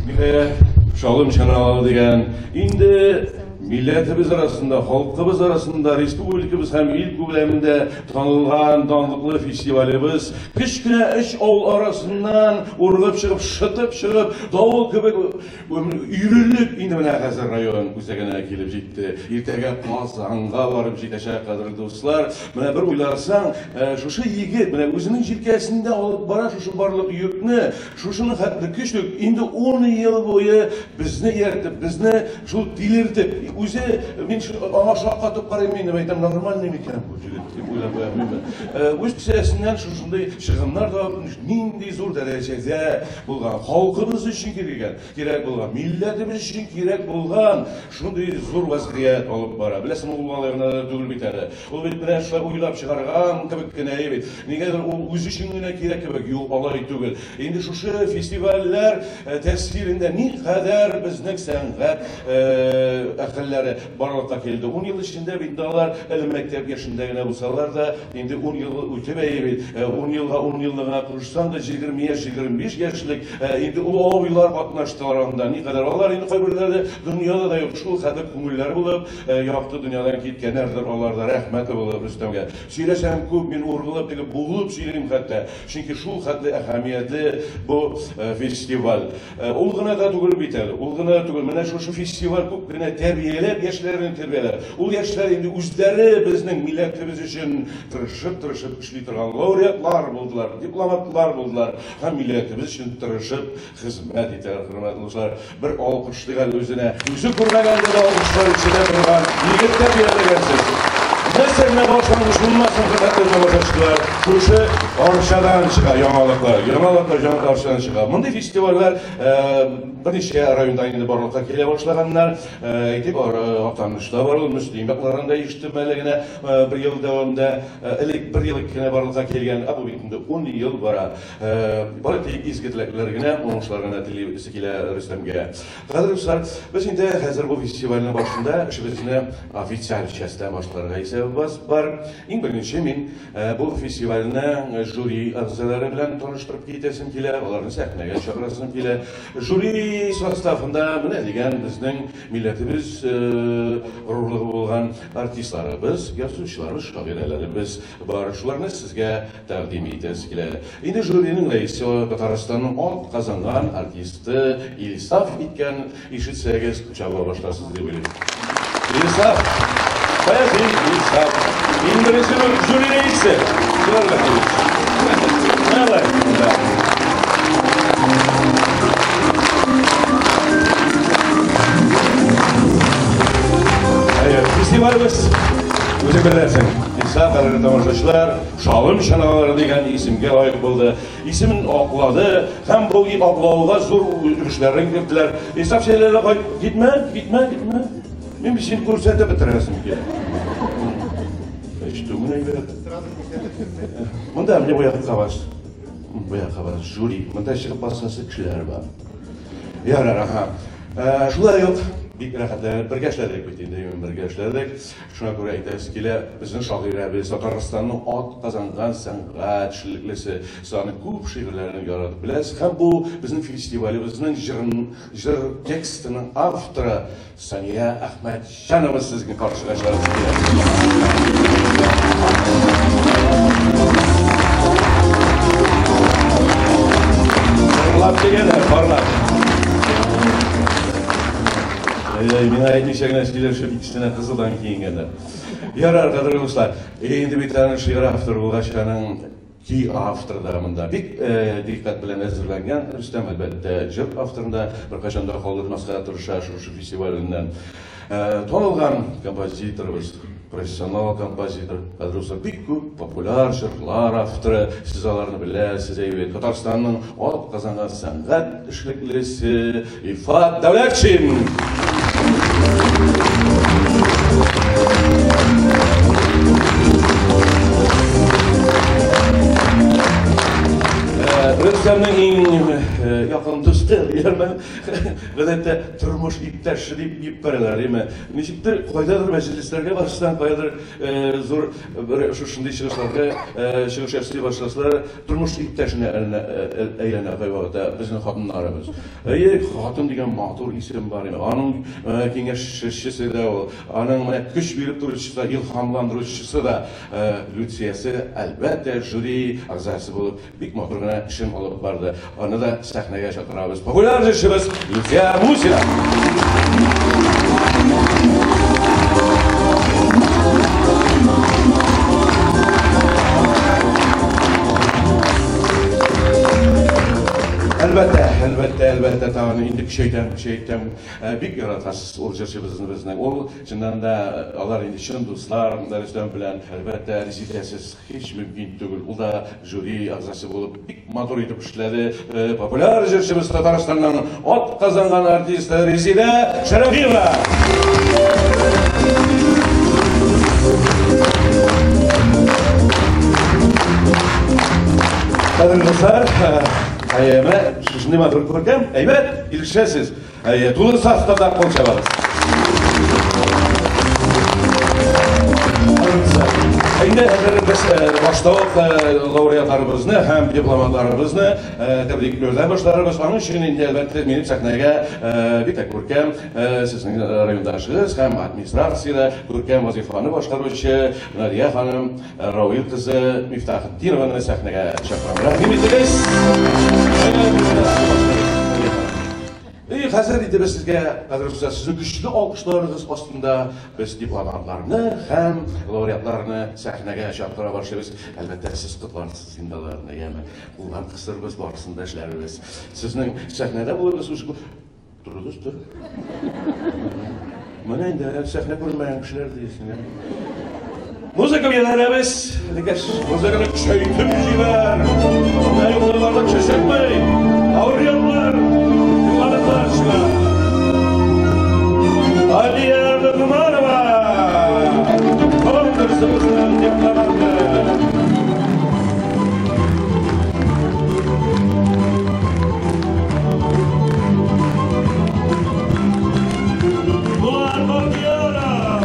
Ниһаять, Шалым чаналары дигән инде милләтебез арасында, халкыбыз арасында, республикабыз һәм ил күләмендә танылган данлыклы фестивалебез кечкенә өч авыл арасыннан ургып чыгып, шытып чыгып, давыл кебек өйрелеп инде менә хәзер район үзәгенә килеп җитте. Иртәгә Казанга барып җитәчәк, кадерле дуслар. Менә бер уйласаң, шушы егет менә үзенең җилкәсендә алып бара шушы барлык йөкне, шушының хәтле көчле, инде 10 ел буе безне ияртеп, безне шул тилертеп, үзе мин аңа шаккатып карыйм инде, әйтәм, нормальный микән бу егет дип уйлап куям мин. Үз кесәсеннән шушындый чыгымнар табып, нинди зур дәрәҗәдә булган, халкыбыз өчен кирәк булган, милләтебез өчен кирәк булган шундый зур вазгыять алып бара. Беләсең, ул алай гына да түгел бит әле. Ул бит менә шулай уйлап чыгарган кебек кенә бит. Нигәдер ул үзе өчен генә кирәк кебек. Юк, алай түгел. Инде шушы фестивальләр тәэсирендә никадәр безнең сәнгать әһелләре барлыкка килде. 10 ел эчендә бит алар әле мәктәп яшендә генә булсалар да, инде 10 ел үтеп әйе бит. 10 елга 10 елны гына кушсаң да 20 яшь, 25 яшьлек инде ул абыйлар катнаштылар анда. Никадәр алар инде кайберләре дөньяда да юк, шул хәтле күңелләре булып, якты дөньядан киткәннәрдер алар да, рәхмәте булып Рөстәмгә. Сөйләсәм күп, мин ургылып, теге буылып сөйлим хәтта. Чөнки шул хәтле әһәмиятле бу фестиваль. Ул гына да түгел бит әле, ул гына да түгел. Менә шушы фестиваль күп кенә тәрбияләп, яшьләрне тәрбияләп. Ул яшьләр инде үзләре безнең милләтебез өчен тырышып-тырышып эшли торган лауреатлар булдылар, дипломатлар булдылар һәм милләтебез өчен тырышып хезмәт итәләр, хөрмәтле дуслар. Бер алкышлык әле үзенә. Үзе күрмәгәндә дә алкышлар ишетә торган егет тәрбияләгәнсез. Нәрсә генә башлангыч булмасын, хөрмәтле тамашачылар, шушы Арчадан чыга яңалыклар. Яңалыклар Арчадан чыга. Мондый фестивальләр берничә районда инде барлыкка килә башлаганнар. Әйтик, Актанышта бар ул, Мөслим якларында ишеттем әле генә бер ел дәвамында. Элек бер ел генә барлыкка килгән, ә бу бит инде 10 ел бара. Бары тик изге теләкләр генә, уңышлар гына телисе килә Рөстәмгә. Кадерле дуслар, без инде хәзер бу фестивальнең башында эшебезне официаль частьтән башларга исәбебез бар. Иң беренче мин бу фестивальнең жюри әгъзалары белән таныштырып китәсем килә, аларны сәхнәгә чакырасым килә. Жюри составында менә дигән безнең милләтебез горурлыгы булган артистларыбыз, язучыларыбыз, шагыйрәләребез бар. Шуларны сезгә тәкъдим итәсе килә. Инде жюриның рәисе Татарстанның ат казанган артисты Илсаф икән, ишетсәгез, чаба башларсыз дип уйлыйм. Илсаф! Кая син, Илсаф? Иң беренче жюри рәисе. Чыгарга тиеш. Давай. Фестивалебез үзең беләсең. Илсаф, кадерле тамашачылар, Шалым чаналары дигән исемгә лаек булды. Исемен аклады һәм бу аклауга зур өлешләрен керттеләр. Илсаф, син әле кайт, китмә, китмә, китмә. Мин бит сине күрсәтеп бетерәсем килә. Эш түгел әйбәт. Монда менә бу якка бас. Бу якка бас, жюри. Монда чыгып басасы кешеләр бар. Ярар, аха. Шулай ук бик рәхәтләнеп бергә эшләдек бит инде, бергә эшләдек. Шуңа күрә әйтәсе килә, безнең шагыйрәбез, Татарстанның ат казанган сәнгать эшлеклесе, сез аның күп шигырьләрен яратып беләсез. Һәм бу безнең фестивалебезнең җыр текстының авторы Сания Әхмәтҗанова сезнең каршыга чыгарасы килә. Парлап дигән, парлап. Миңа әйтмичә генә сөйләшеп, икесенә кызылдан киенгәннәр. Ярар, кадерле дуслар. Инде бит аның шигырь авторы булгач, аның көй авторы да монда бик дикъкать белән әзерләнгән. Рөстәм, әлбәттә, җыр авторын да беркайчан да калдырмаска тырыша шушы фестиваленнән. Танылган композиторыбыз, профессионал композитор, кадерле дуслар, бик күп популяр җырлар авторы, сез аларны беләсез, әйбәт. Татарстанның ат казанган сәнгать эшлеклесе Илфат Дәүләтшин. Рөстәмнең иң якын дусты, диләрме? Гадәттә тормыш иптәше дип җибәрәләр, димме? Ничектер кайдадыр мәҗлесләргә барсаң, кайдадыр зур бер шушындый чыгышларга чыгыш ясый башласалар, тормыш иптәшенә әйләнә кайвакытта безнең хатыннарыбыз. Әйе, хатын дигән матур исем бар. Аның киңәшчесе дә ул, аның менә көч биреп торучысы да, илһамландыручысы да Люциясе, әлбәттә, жюри әгъзасы булып бик матур гына эшен алып барды. Аны да сәхнәгә чакырабыз. Популяр җырчыбыз Люция Мусина. Әлбәттә, әлбәттә, әлбәттә, тагын инде көчәйтәм, көчәйтәм. Бик яратасыз ул җырчыбызны безнең. Ул чыннан да алар инде чын дуслар, Рөстәм белән, әлбәттә, Резидәсез һич мөмкин түгел. Ул да жюри әгъзасы булып бик матур итеп эшләде. Популяр җырчыбыз Татарстанның ат казанган артисты Резидә Шәрәфиева. Кадерле дуслар, әйеме, шушындый матур күркәм, әйбәт, килешәсез. Әйе, тулы составда кул чабабыз. Инде хәзер без башта ук лауреатларыбызны һәм дипломатларыбызны тәбрикләүдән башларбыз. Аның өчен инде әлбәттә минем сәхнәгә бик тә күркәм сезнең райондашыгыз һәм администрациядә күркәм вазифаны башкаручы Надия ханым Равил кызы Мифтахетдинованы сәхнәгә чакырам. Рәхим итегез. И хәзер инде без сезгә, кадерле дуслар, сезнең көчле алкышларыгыз астында без дипломатларны һәм лауреатларны сәхнәгә чакыра башлыйбыз. Әлбәттә, сез котларсыз инде аларны, яме. Куллар кысырбыз, барысын да эшләрбез. Сезнең сәхнәдә булырбыз үз Торыгыз, тор. Менә инде сәхнә күрмәгән кешеләр дисең. Музыка бирәбез. Дигәч, музыканы көчәйтеп җибәр. Монда юлларда чәчәкмәй. Лауреатлар, дипломатлар чыга. Алия Нугманова! Конкурсыбызның дипломаты. Булат Бахтияров!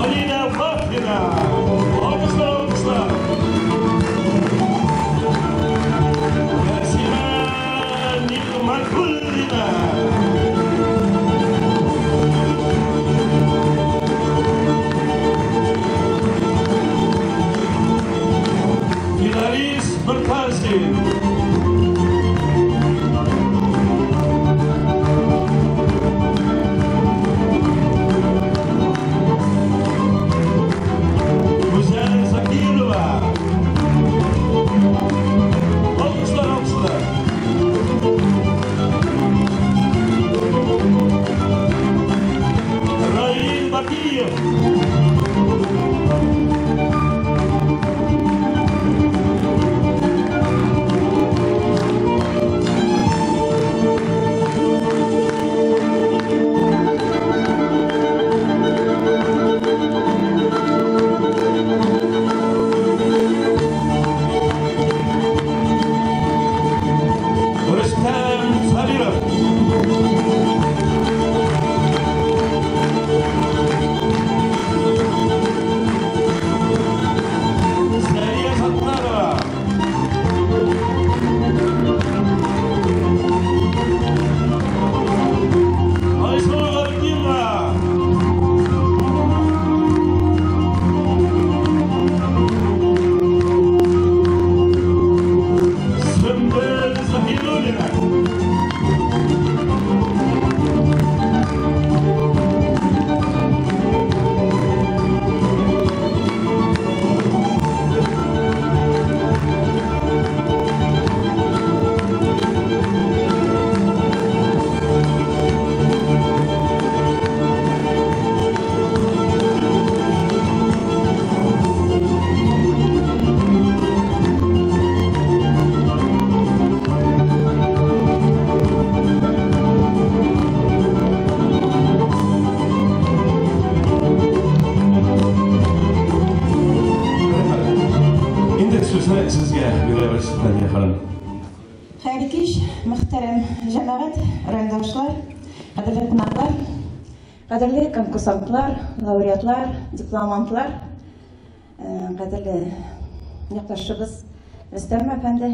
Алина Фахина! Алкышлар, алкышлар! Рәсимә Нигъмәтуллина! Финалист Мортазин! Гүзәл Закирова! Алкышлар, алкышлар! Раил Бакиев! Рөстәм Сабиров! сезгә бирәбез, Дания ханым. Хәерле кич, мөхтәрәм җәмәгать, райондашлар, кадерле кунаклар, кадерле конкурсантлар, лауреатлар, дипломантлар, кадерле якташыбыз Рөстәм әфәнде.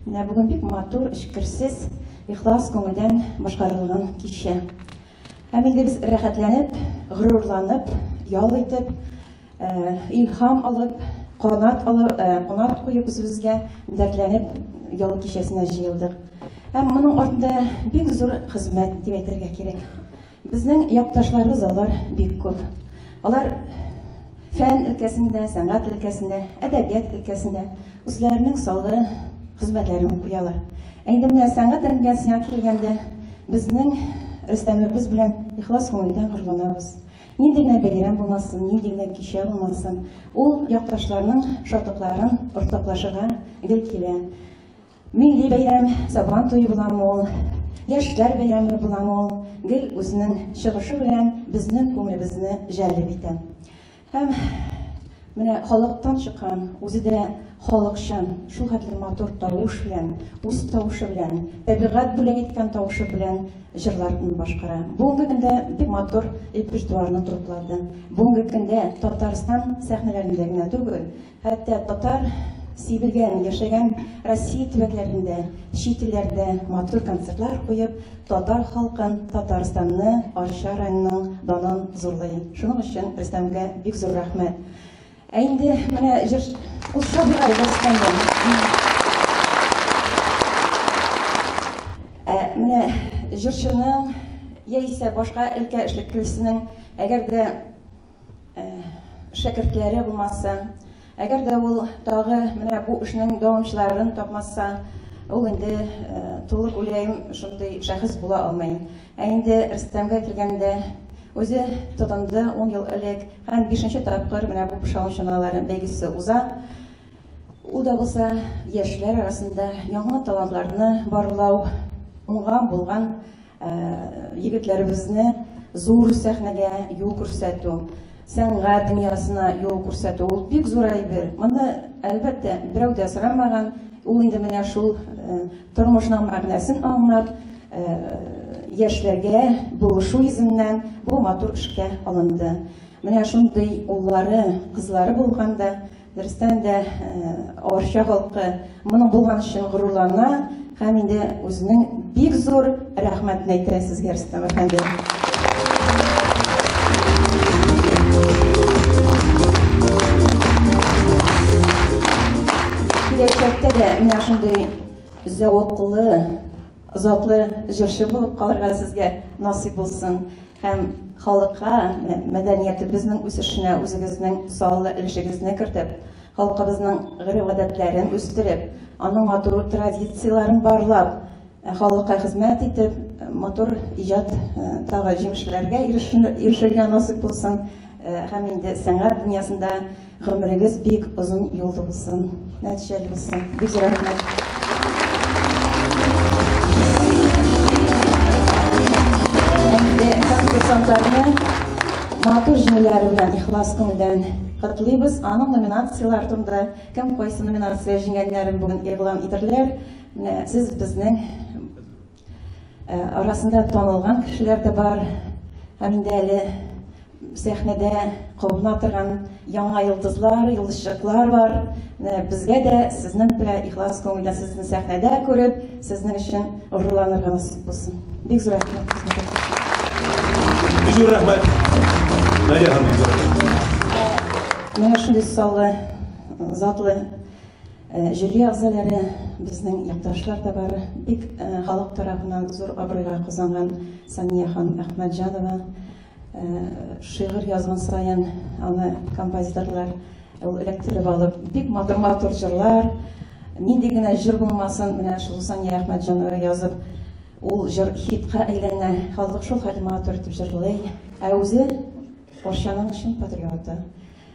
Менә бүген бик матур, эчкерсез, ихлас күңелдән башкарылган кичә. Һәм инде без рәхәтләнеп, горурланып, ял итеп, илһам алып, канат алып, канат куеп үзебезгә дәртләнеп ял кичәсенә җыелдык. Һәм моның артында бик зур хезмәт дип әйтергә кирәк. Безнең якташларыбыз алар бик күп. Алар фән өлкәсендә, сәнгать өлкәсендә, әдәбият өлкәсендә үзләренең саллы хезмәтләрен куялар. Ә инде менә сәнгать өлкәсенә килгәндә, безнең Рөстәмебез белән ихлас күңелдән горурланабыз. Нинди генә бәйрәм булмасын, нинди генә кичә булмасын, ул якташларның шатлыкларын уртаклашырга гел килә. Милли бәйрәм, Сабан туе буламы ул, яшьләр бәйрәме буламы ул, гел үзенең чыгышы белән безнең күңелебезне җәлеп итә. Һәм менә халыктан чыккан, үзе дә халыкчан, шул хәтле матур тавыш белән, үз тавышы белән, табигать бүләк иткән тавышы белән җырларны башкара. Бүгенге көндә бик матур репертуарны туплады. Бүгенге көндә Татарстан сәхнәләрендә генә түгел, хәтта татар сибелгән, яшәгән Россия төбәкләрендә, чит илләрдә матур концертлар куеп, татар халкын, Татарстанны, Арча районының данын зурлый. Шуның өчен Рөстәмгә бик зур рәхмәт. Ә инде менә җыр ул сабыйлар Рөстәмгә. Ә менә җырчының яисә башка өлкә эшлеклесенең әгәр дә шәкертләре булмаса, әгәр дә ул тагы менә бу эшнең дәвамчыларын тапмаса, ул инде тулы күләм шундый шәхес була алмый. Ә инде Рөстәмгә килгәндә, үзе тотынды 10 ел элек һәм 5 тапкыр менә бу Пошалым чаналары бәйгесе уза. Ул да булса яшьләр арасында яңа талантларны барлау, уңган булган егетләребезне зур сәхнәгә юл күрсәтү, сәнгать дөньясына юл күрсәтү, ул бик зур әйбер. Моны, әлбәттә, берәү дә сорамаган, ул инде менә шул тормышның мәгънәсен аңлап, яшьләргә булышу йөзеннән бу матур эшкә алынды. Менә шундый уллары, кызлары булганда, дөрестән дә Арча халкы моның булган өчен горурлана һәм инде үзенең бик зур рәхмәтен әйтә сезгә, Рөстәм әфәнде. Киләчәктә дә менә шундый зәвыклы, затлы җырчы булып калырга сезгә насыйп булсын. Һәм халыкка, мәдәниятебезнең үсешенә үзегезнең саллы өлешегезне кертеп, халкыбызның гореф-гадәтләрен үстереп, аның матур традицияләрен барлап, халыкка хезмәт итеп, матур иҗат тагы җимешләргә ирешергә насыйп булсын. Һәм инде сәнгать дөньясында гомерегез бик озын юллы булсын, нәтиҗәле булсын. Бик зур рәхмәт. Инде конкурсантларны матур җиңүләре белән ихлас күңелдән котлыйбыз. Аның номинацияләре турында кем кайсы номинация җиңгәннәрен бүген игълан итерләр. Менә сез безнең арасында танылган кешеләр дә бар. Һәм инде әле сәхнәдә кабына торган яңа йолдызлар, йолдызчыклар бар. Менә безгә дә сезнең белән ихлас күңелдән сезне сәхнәдә күреп, сезнең өчен горурланырга насыйп булсын. Бик зур рәхмәт. Бик зур рәхмәт. Надия ханым, бик зур рәхмәт. Менә шундый саллы, затлы жюри әгъзалары, безнең якташлар да бар. Бик халык тарафыннан зур абруйга казанган Сания ханым Әхмәтҗанова шигырь язган саен аны композиторлар ул эләктереп алып, бик матур-матур җырлар, нинди генә җыр булмасын, менә шул Сания Әхмәтҗанова язып, ул җыр хитка әйләнә, халык шул хәтле матур итеп җырлый. Ә үзе Арчаның чын патриоты.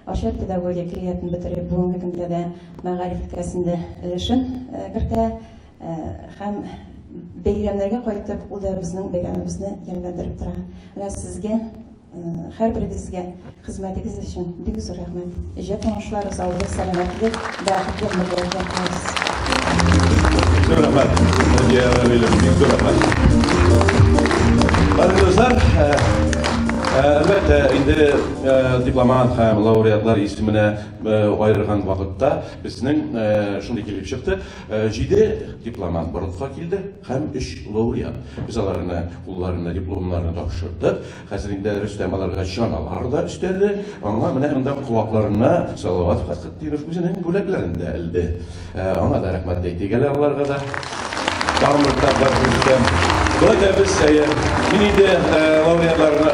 Арча педагогия көллиятен бетереп, бүгенге көндә дә мәгариф өлкәсендә өлешен кертә һәм бәйрәмнәргә кайтып, ул да безнең бәйрәмебезне ямьләндереп тора. Менә сезгә Һәрберегезгә хезмәтегез өчен бик зур рәхмәт. Иҗат уңышлары, саулык, сәламәтлек, бәхетле гомерләр телибез. Зур рәхмәт. Наҗия Равилевна, бик зур рәхмәт. Кадерле дуслар, әлбәттә, инде дипломант һәм лауреатлар исеменә аерылган вакытта безнең шундый килеп чыкты. 7 дипломант барлыкка килде һәм 3 лауреат. Без аларны кулларына дипломнарны тапшырдык. Хәзер инде Рөстәм аларга чаналар да өстәде. Аңа менә монда колакларына Салават Фәтхетдинов үзенең бүләкләрен дә элде. Аңа да рәхмәт әйтик әле аларга да. Тагын бер тапкыр Рөстәм. Болай да без, әйе, мин инде лауреатларны,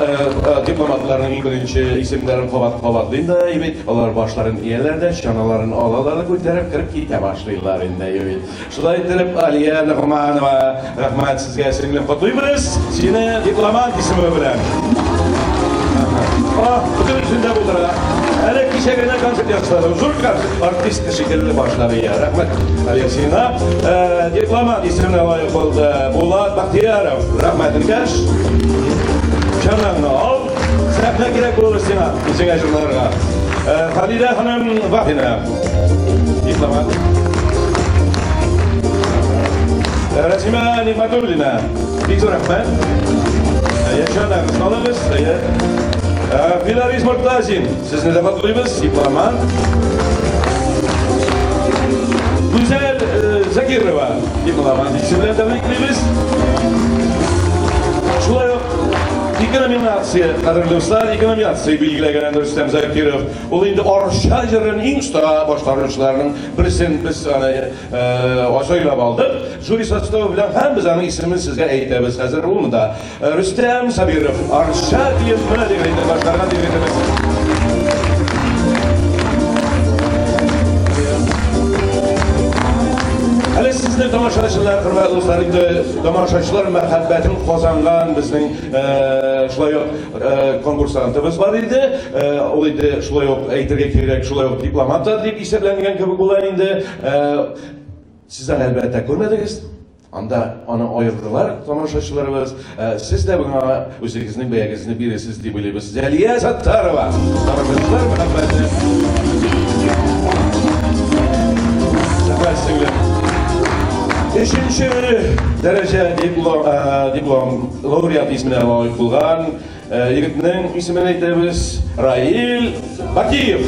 дипломатларның иң беренче исемнәрен кабат-кабатлыйм да, әйбәт. Алар башларын ияләр дә, чаналарын алалар да күтәреп кереп китә башлыйлар инде, әйбәт. Шулай иттереп, Алия Ногманова, рәхмәт сезгә, сеңлем, котлыйбыз сине дипломант исеме белән. А, бөтенесен дә булдыра. Әле кичә генә концерт ясады. Зур концерт, артист шикелле башлады я. Рәхмәт, Алия сиңа. Дипломант исеменә лаек булды Булат Бахтияров. Рәхмәт, энекәш. Чанаңны ал. Сәхнә кирәк булыр сиңа, үзеңә җырларга. Халидә ханым Вафина. Дипломат. Рәсимә Нигматуллина. Бик зур рәхмәт. Яшәнәгез, алыгыз. Филарис Мортазин. Сезне дә котлыйбыз, дипломат. Гүзәл Закирова. Дипломат исеме белән тәбриклибез. Шулай ук ике номинация, кадерле дуслар, ике номинация билгеләгән Рөстәм Закиров. Ул инде Арча җырын иң оста башкаручыларның берсен без аны сайлап алдык. Жюри составы белән һәм без аның исемен сезгә әйтәбез. Хәзер ул монда. Рөстәм Сабиров, Арча диеп менә дип әйтеп башкарган егетебез. Әле сезне тамашачылар, хөрмәтле дуслар, инде тамашачылар мәхәббәтен казанган безнең шулай ук конкурсантыбыз бар иде. Ул инде шулай ук әйтергә кирәк, шулай ук дипломат та дип исәпләнгән кебек була инде. Сез аны әлбәттә күрмәдегез. Анда аны аердылар тамашачыларыбыз. Сез дә моңа үзегезнең бәягезне бирәсез дип уйлыйбыз. Зәлия Саттарова. Тамашачылар мәхәббәте. Рәхмәт, сеңлем. Өченче дәрәҗә диплом лауреат исеменә лаек булган егетнең исемен әйтәбез. Раил Бакиев.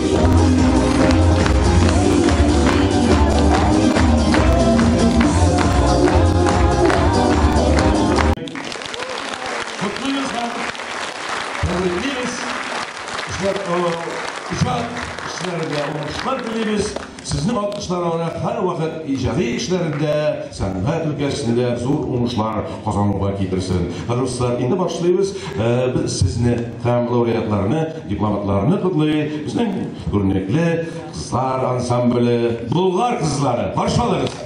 Котлыйбыз һәм тәбриклибез. Иҗат эшләрендә уңышлар телибез. Сезнең алкышлар аны һәрвакыт иҗади эшләрендә, сәнгать өлкәсендә зур уңышлар казануга китерсен. Дуслар, инде башлыйбыз. Без сезне һәм лауреатларны, дипломатларны котлый. Безнең күренекле кызлар ансамбле, Болгар кызлары. Каршы алыгыз.